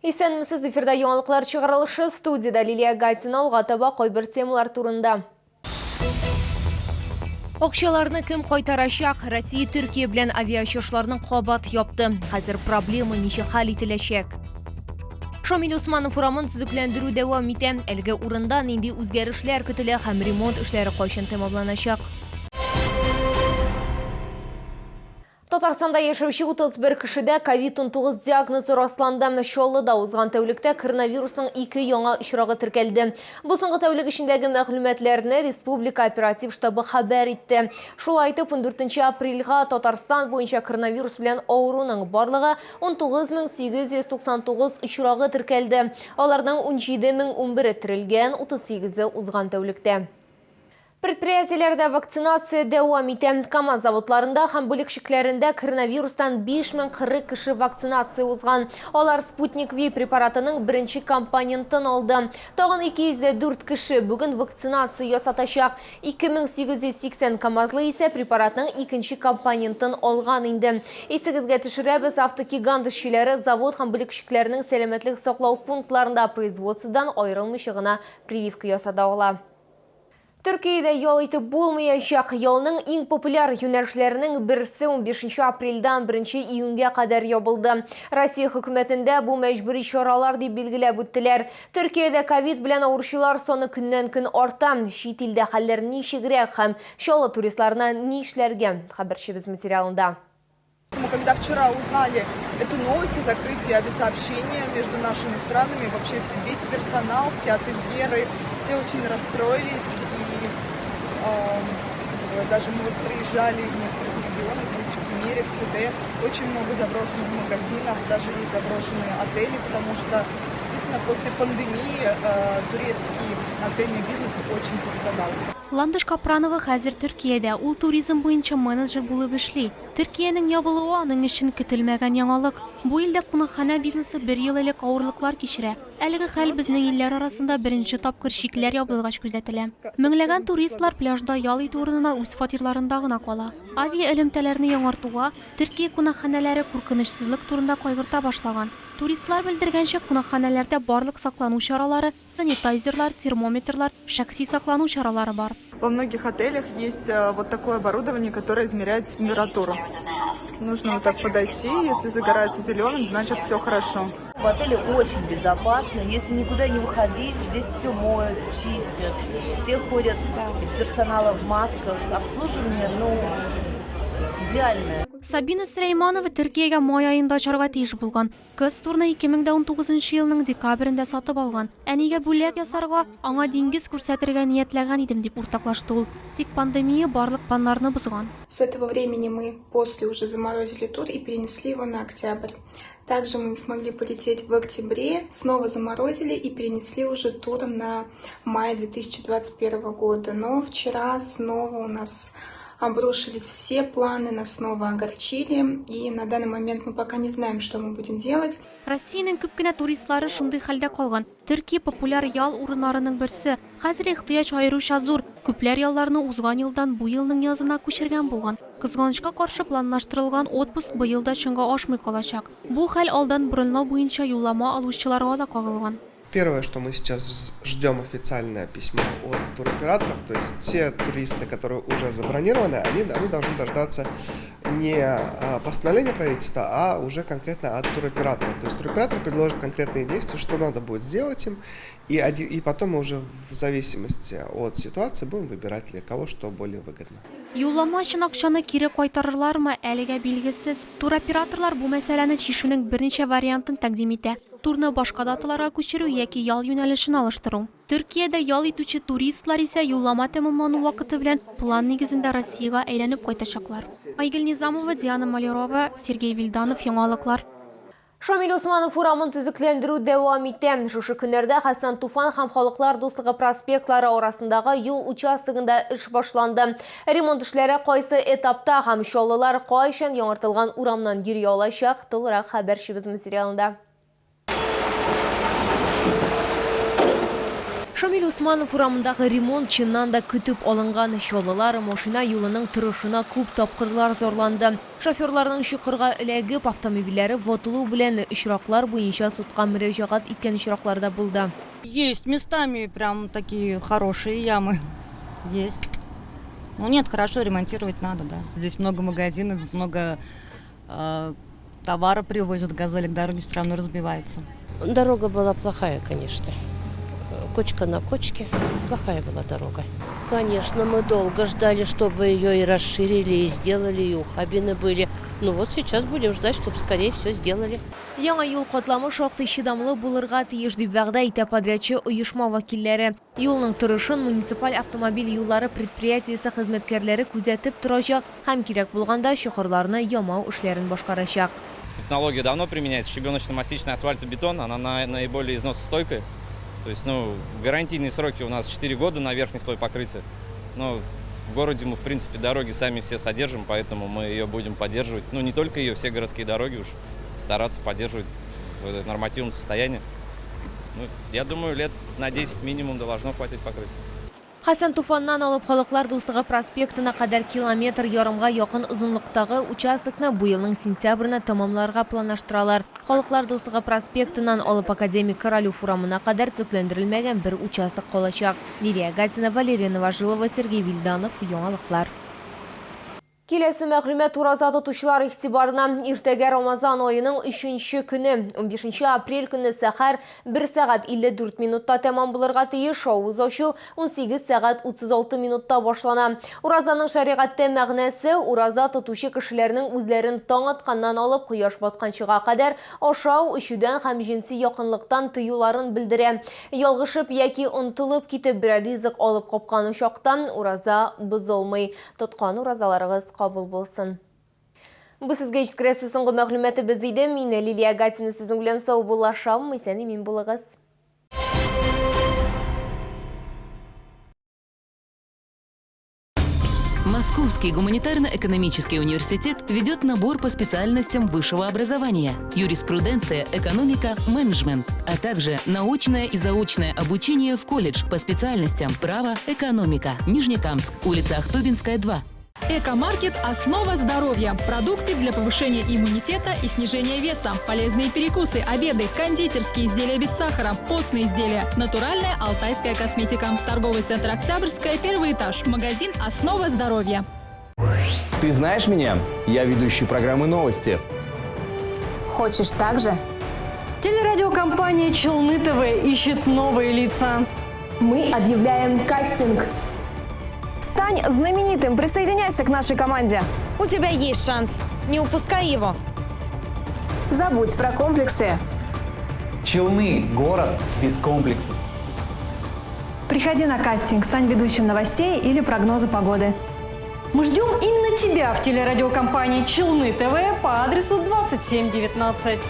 Исәнмесез, эфирда яңалыклар чыгарылышы, студиядә Лилия Гатина, алга таба кайбер темалар турында. Акчаларны кем кайтарачак? Россия Төркия белән авиаочышларны кабат япты. Хәзер проблема ничек хәл ителәчәк? Шамил Усманов урамын төзекләндерү дәвам итә. Әлеге урында нинди үзгәрешләр көтелә һәм ремонт эшләре кайчан тәмамланачак? Татарстанда яшәүче 31 кешедә ковид-19 диагнозы расланды. Чаллыда узган тәүлектә коронавирусның ике яңа очрагы теркәлде. Бу соңгы тәүлек эчендәге мәгълүматларны республика оператив штабы хәбәр итте. Шулай итеп, 14 апрельгә Татарстан буенча коронавирус белән авыруның барлыгы 19899 очрагы теркәлде. Аларның 17011-е терелгән, 38-е узган тәүлектә. Предприятиеләрдә вакцинация дәвам итә. КАМАЗ заводларында һәм бүлекчекләрендә коронавирустан 5040 кеше вакцинация узган. Алар Спутник Ви препаратының беренче компонентын алды. Тагын 204 кеше бүген вакцинация ясатачак. 2880 КАМАЗлы исә препаратның икенче компонентын алган инде. Исегезгә төшерәбез, автогигант эшчеләре завод һәм бүлекчекләрнең сәламәтлек саклау пунктларында производстводан аерылмыйча гына прививка ясата ала. Төркиядә ял итеп булмаячак. Ялның иң популяр юнәлешләренең берсе 15 апрельдән 1 июньгә кадәр ябылды. Россия хөкүмәтендә бу мәҗбүри чаралар дип билгеләп үттеләр. Төркиядә ковид белән авыручылар саны көннән-көн арта. Чит илдә хәлләр ничегрәк һәм Чаллы туристларына нишләргә? Хәбәрчебез материалында. Мы когда вчера узнали эту новость о закрытии авиасообщения между нашими странами, вообще весь персонал, все ательеры, все очень расстроились. И даже мы вот приезжали в некоторых регионах, здесь в Кемере, в Сиде, очень много заброшенных магазинов, даже есть заброшенные отели, потому что действительно после пандемии турецкий отельный бизнес очень пострадал. Ландыш Капранова хәзер Төркиядә, ул туризм буенча менеджер булып эшли. Төркиянең ябылуы аның өчен көтелмәгән яңалык. Бу илдә кунакханә бизнесы бер ел элек авырлыклар кичерә. Әлеге хәл безнең илләр арасында беренче тапкыр чикләр ябылгач күзәтелә. Меңләгән туристлар пляжда ял итү урынына үз фатирларында гына кала. Авиаэлемтәләрне яңартуга, Төркия кунакханәләре куркынычсызлык турында кайгырта башлаган. Туристлар белдергәнчә, кунакханәләрдә барлык саклану чаралары, санитайзерлар, термометрлар, шәхси саклану чаралары бар. Во многих отелях есть э, вот такое оборудование, которое измеряет температуру. Нужно вот так подойти, если загорается зеленым, значит все хорошо. В отеле очень безопасно, если никуда не выходить, здесь все моют, чистят, все ходят из персонала в масках, обслуживание, ну, идеальное. Сабина Сөләйманова Төркиягә май аенда очарга тиеш булган. Кыз турны 2019 елның декабрендә сатып алган. Әнигә бүләк ясарга, аңа диңгез күрсәтергә ниятләгән идем, дип уртаклашты ул. Тик пандемия барлык планнарны бозган. С этого времени мы после уже заморозили тур и перенесли его на октябрь. Также мы не смогли полететь в октябре, снова заморозили и перенесли уже тур на май 2021 года. Но вчера снова у нас обрушились все планы, нас снова огорчили, и на данный момент мы пока не знаем, что мы будем делать. Россиянең күп кенә туристлары шундый хәлдә калган. Төркия популяр ял урыннарының берсе. Хәзер ихтыяҗ аеруча зур. Күпләр ялларны узган елдан бу елның язына күчергән булган. Кызганычка каршы, планлаштырылган отпуск быел да чынга ашмый калачак. Бу хәл алдан броньлау буенча юллама алучыларга да кагылган. Первое, что мы сейчас ждем официальное письмо от туроператоров, то есть те туристы, которые уже забронированы, они, они должны дождаться не а, постановления правительства, а уже конкретно от туроператоров. То есть туроператор предложит конкретные действия, что надо будет сделать им, и, один, и потом мы уже в зависимости от ситуации будем выбирать для кого что более выгодно. Юллама өчен акчаны кире кайтарырлармы, әлегә билгесез. Туроператорлар бу мәсьәләне чишүнең берничә вариантын тәкъдим итә. Турны башка даталарга күчерү яки ял юнәлешен алыштыру. Төркиядә ял итүче туристлар исә юллама тәмамлану вакыты белән план нигезендә Россиягә әйләнеп кайтачаклар. Айгөл Низамова, Диана Малярова, Сергей Вильданов, Яңалыклар. Шамил Усманов урамын төзекләндерү дәвам итә. Шушы көннәрдә Хәсән Туфан һәм Халыклар дуслыгы проспектлары арасындагы юл участогында эш башланды. Ремонт эшләре кайсы этапта һәм чаллылар кайчан яңартылган урамнан йөри алачак, тулырак хәбәрчебез материалында. Шамил Усманов урамындагы ремонт чыннан да көтеп алынган. Чаллылар машина юлының торышына күп тапкырлар зарланды. Шоферларның чокырга эләгеп, автомобильләре ватылу белән очраклар буенча судка мөрәҗәгать иткән очраклар да булды. Есть местами прям такие хорошие ямы. Есть. Ну нет, хорошо ремонтировать надо, да. Здесь много магазинов, много товара привозят, газели к дороге все равно разбиваются. Дорога была плохая, конечно. Кочка на кочке. Плохая была дорога. Конечно, мы долго ждали, чтобы ее и расширили, и сделали, и ухабины были. Ну вот сейчас будем ждать, чтобы скорее все сделали. Яңа юл катламы шактый чыдамлы булырга тиеш, дип вәгъдә итә подрядчы оешма вәкилләре. Юлның торышын муниципаль автомобиль юллары предприятиесе хезмәткәрләре күзәтеп торачак һәм кирәк булганда чокырларны ямау эшләрен башкарачак. Технология давно применяется, щебеночно-мастичный асфальтобетон, она наиболее износостойкая. То есть, ну, гарантийные сроки у нас 4 года на верхний слой покрытия. Но в городе мы, в принципе, дороги сами все содержим, поэтому мы ее будем поддерживать. Ну, не только ее, все городские дороги уж стараться поддерживать в нормативном состоянии. Ну, я думаю, лет на 10 минимум должно хватить покрытия. Хәсән Туфаннан алып Халыклар дуслыгы проспектына кадәр километр ярымга якын озынлыктагы участокны бу елның сентябренә тәмамларга планлаштыралар. Халыклар дуслыгы проспектыннан алып Академик Королев урамына кадәр төзекләндерелмәгән бер участок калачак. Лилия Гатина, Валерия Новожилова, Сергей Вильданов, Яңалыклар. Киләсе мәгълүмат ураза тотучылар игътибарына. Иртәгә Рамазан аеның 3 көне, 15 апрель көне сәхәр 1 сәгать 54 минутта тәмам булырга тиеш. Авыз ачу 18 сәгать 36 минутта башлана. Уразаның шәригатьтә мәгънәсе ураза тотучы кешеләрнең үзләрен таң атканнан алып кояш батканчыга кадәр ашау, эчүдән һәм җенси якынлыктан тыюларын белдерә. Ялгышып яки онытылып китеп берәр ризык алып капкан очракта ураза бозылмый. Тоткан уразаларыгыз кабул булсын. Бу сезгә җиткерәсе соңгы мәгълүматыбыз иде. Мин Лилия Гатина сезнең белән саубуллашам. Исән имин булыгыз. Московский гуманитарно-экономический университет ведет набор по специальностям высшего образования: юриспруденция, экономика, менеджмент, а также научное и заочное обучение в колледж по специальностям право, экономика. Нижнекамск, улица Ахтубинская, 2. Экомаркет – основа здоровья. Продукты для повышения иммунитета и снижения веса. Полезные перекусы, обеды, кондитерские изделия без сахара, постные изделия, натуральная алтайская косметика. Торговый центр «Октябрьская», первый этаж. Магазин «Основа здоровья». Ты знаешь меня? Я ведущий программы «Новости». Хочешь так же? Телерадиокомпания «Челны ТВ» ищет новые лица. Мы объявляем кастинг. Стань знаменитым, присоединяйся к нашей команде. У тебя есть шанс. Не упускай его. Забудь про комплексы. Челны – город без комплексов. Приходи на кастинг, стань ведущим новостей или прогноза погоды. Мы ждем именно тебя в телерадиокомпании «Челны ТВ» по адресу 2719.